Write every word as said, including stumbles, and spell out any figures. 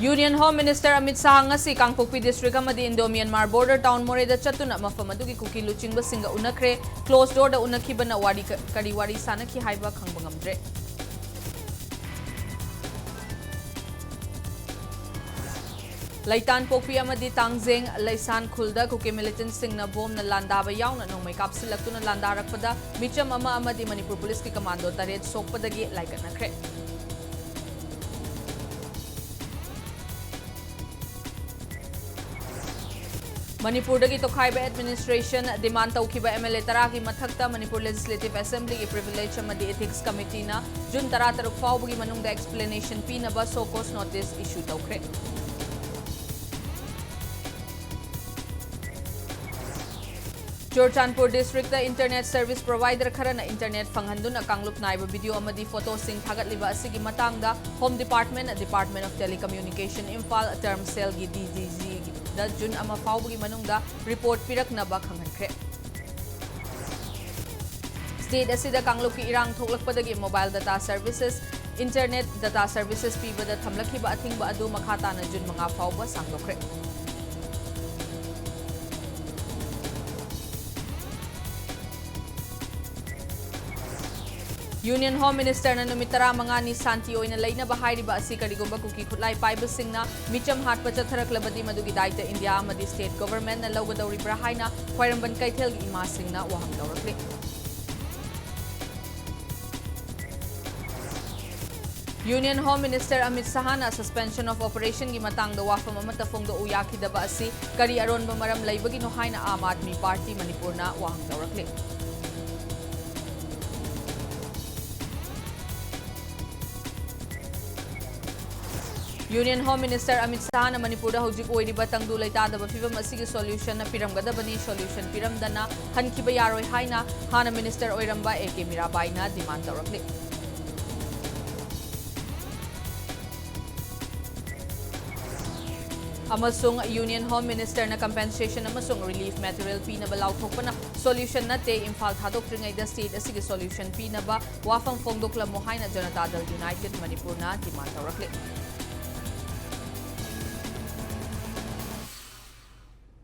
Union Home Minister Amit Shah ꯉꯁꯤ ꯀꯥꯡꯄꯣꯛꯄꯤ district ꯑꯃꯗꯤ Indo-Myanmar border town ꯃꯣꯔꯦꯗ ꯆꯠꯇꯨꯅ ꯃꯐꯝ ꯑꯗꯨꯒꯤ ꯀꯨꯀꯤ ꯂꯨꯆꯤꯡꯕꯁꯤꯡꯒ ꯎꯅꯈ꯭ꯔꯦ꯫ Closed doorꯗ ꯎꯅꯈꯤꯕꯅ ꯋꯥꯔꯤ ꯀ-, ꯀꯔꯤ ꯋꯥꯔꯤ ꯁꯥꯅꯈꯤ ꯍꯥꯏꯕ ꯈꯪꯕ ꯉꯝꯗ꯭ꯔꯦ꯫ ꯂꯩꯇꯥꯟꯄꯣꯛꯄꯤ ꯑꯃꯗꯤ ꯇꯥꯡꯖꯦꯡ ꯂꯩꯁꯥꯟ ꯈꯨꯜꯗ ꯀꯨꯀꯤ militantꯁꯤꯡꯅ ꯕꯣꯝꯅ ꯂꯥꯟꯗꯥꯕ ꯌꯥꯎꯅ ꯅꯣꯡꯃꯩ ꯀꯥꯞꯁꯤꯜꯂꯛꯇꯨꯅ ꯂꯥꯟꯗꯥꯔꯛꯄꯗ ꯃꯤꯆꯝ ꯑꯃ ꯑꯃꯗꯤ ꯃꯅꯤꯄꯨꯔ ꯄꯨꯂꯤꯁꯀꯤ ꯀꯃꯥꯟꯗꯣ ꯇꯔꯦꯠ ꯁꯣꯛꯄꯗꯒꯤ ꯂꯥꯏꯀꯠꯅꯈ꯭ꯔꯦ꯫ ꯃꯅꯤꯄꯨꯔꯗꯒꯤ ꯇꯣꯈꯥꯏꯕ administration demand ꯇꯧꯈꯤꯕ MLA ꯇꯔꯥꯒꯤ ꯃꯊꯛꯇ ꯃꯅꯤꯄꯨꯔ Legislative Assemblyꯒꯤ privilege ꯑꯃꯗꯤ Ethics Committeeꯅ June ꯇꯔꯥꯇꯔꯨꯛ ꯐꯥꯎꯕꯒꯤ ꯃꯅꯨꯡꯗ explanation ꯄꯤꯅꯕ show cause notice issue ꯇꯧꯈ꯭ꯔꯦ꯫ ꯆꯨꯔꯆꯥꯟꯄꯨꯔ districtꯇ internet service provider ꯈꯔꯅ internet ꯐꯪꯍꯟꯗꯨꯅ ꯀꯥꯡꯂꯨꯞ ꯅꯥꯏꯕ video ꯑꯃꯗꯤ photoꯁꯤꯡ ꯊꯥꯒꯠꯂꯤꯕ ꯑꯁꯤꯒꯤ ꯃꯇꯥꯡꯗ Home Department, Department of Telecommunication, Imphal, Term Cellꯒꯤ DDGꯗ June ꯑꯃ ꯐꯥꯎꯕꯒꯤ ꯃꯅꯨꯡꯗ report ꯄꯤꯔꯛꯅꯕ ꯈꯪꯍꯟꯈ꯭ꯔꯦ꯫ State ꯑꯁꯤꯗ ꯀꯥꯡꯂꯨꯞꯀꯤ ꯏꯔꯥꯡ ꯊꯣꯛꯂꯛꯄꯗꯒꯤ mobile data services, internet data services ꯄꯤꯕꯗ ꯊꯝꯂꯛꯈꯤꯕ ꯑꯊꯤꯡꯕ ꯑꯗꯨ ꯃꯈꯥ ꯇꯥꯅ June ꯃꯉꯥ ꯐꯥꯎꯕ ꯁꯥꯡꯗꯣꯛꯈ꯭ꯔꯦ꯫ Union Home Ministerꯅ ꯅꯨꯃꯤꯠ ꯇꯔꯥꯃꯉꯥꯅꯤ ꯁꯥꯟꯇꯤ ꯑꯣꯏꯅ ꯂꯩꯅꯕ ꯍꯥꯏꯔꯤꯕ ꯑꯁꯤ ꯀꯔꯤꯒꯨꯝꯕ ꯀꯨꯀꯤ ꯈꯨꯠꯂꯥꯏ ꯄꯥꯏꯕꯁꯤꯡꯅ ꯃꯤꯆꯝ ꯍꯥꯠꯄ ꯆꯠꯊꯔꯛꯂꯕꯗꯤ ꯃꯗꯨꯒꯤ ꯗꯥꯏꯇ ꯏꯟꯗꯤꯌꯥ ꯑꯃꯗꯤ state governmentꯅ ꯂꯧꯒꯗꯧꯔꯤꯕ꯭ꯔꯥ ꯍꯥꯏꯅ ꯈ꯭ꯋꯥꯏꯔꯝꯕꯟ ꯀꯩꯊꯦꯜꯒꯤ ꯏꯃꯥꯁꯤꯡꯅ ꯋꯥꯍꯪ ꯇꯧꯔꯛꯂꯤ꯫ Union Home Minister Amit Shahꯅ suspension of operationꯒꯤ ꯃꯇꯥꯡꯗ ꯋꯥꯐꯝ ꯑꯃꯠꯇ ꯐꯣꯡꯗꯣꯛꯎ ꯌꯥꯈꯤꯗꯕ ꯑꯁꯤ ꯀꯔꯤ ꯑꯔꯣꯟꯕ ꯃꯔꯝ ꯂꯩꯕꯒꯤꯅꯣ ꯍꯥꯏꯅ Aam Aadmi Party ꯃꯅꯤꯄꯨꯔꯅ ꯋꯥꯍꯪ ꯇꯧꯔꯛꯂꯤ꯫ Union Home Minister Amit Shahꯅ ꯃꯅꯤꯄꯨꯔꯗ ꯍꯧꯖꯤꯛ ꯑꯣꯏꯔꯤꯕ ꯇꯪꯗꯨ ꯂꯩꯇꯥꯗꯕ ꯐꯤꯕꯝ ꯑꯁꯤꯒꯤ solutionꯅ ꯄꯤꯔꯝꯒꯗꯕꯅꯤ, solution ꯄꯤꯔꯝꯗꯅ ꯍꯟꯈꯤꯕ ꯌꯥꯔꯣꯏ ꯍꯥꯏꯅ ꯍꯥꯟꯅ minister ꯑꯣꯏꯔꯝꯕ A K ꯃꯤꯔꯥꯕꯥꯏꯅ demand ꯇꯧꯔꯛꯂꯤ꯫ ꯑꯃꯁꯨꯡ Union Home Ministerꯅ compensation ꯑꯃꯁꯨꯡ relief material ꯄꯤꯅꯕ ꯂꯥꯎꯊꯣꯛꯄꯅ solution ꯅꯠꯇꯦ, ꯏꯝꯐꯥꯜ ꯊꯥꯗꯣꯛꯇ꯭ꯔꯤꯉꯩꯗ state ꯑꯁꯤꯒꯤ solution ꯄꯤꯅꯕ ꯋꯥꯐꯝ ꯐꯣꯡꯗꯣꯛꯂꯝꯃꯨ ꯍꯥꯏꯅ ꯖꯅꯇꯥ ꯗꯜ ꯌꯨꯅꯥꯏꯇꯦꯗ ꯃꯅꯤꯄꯨꯔꯅ demand ꯇꯧꯔꯛꯂꯤ꯫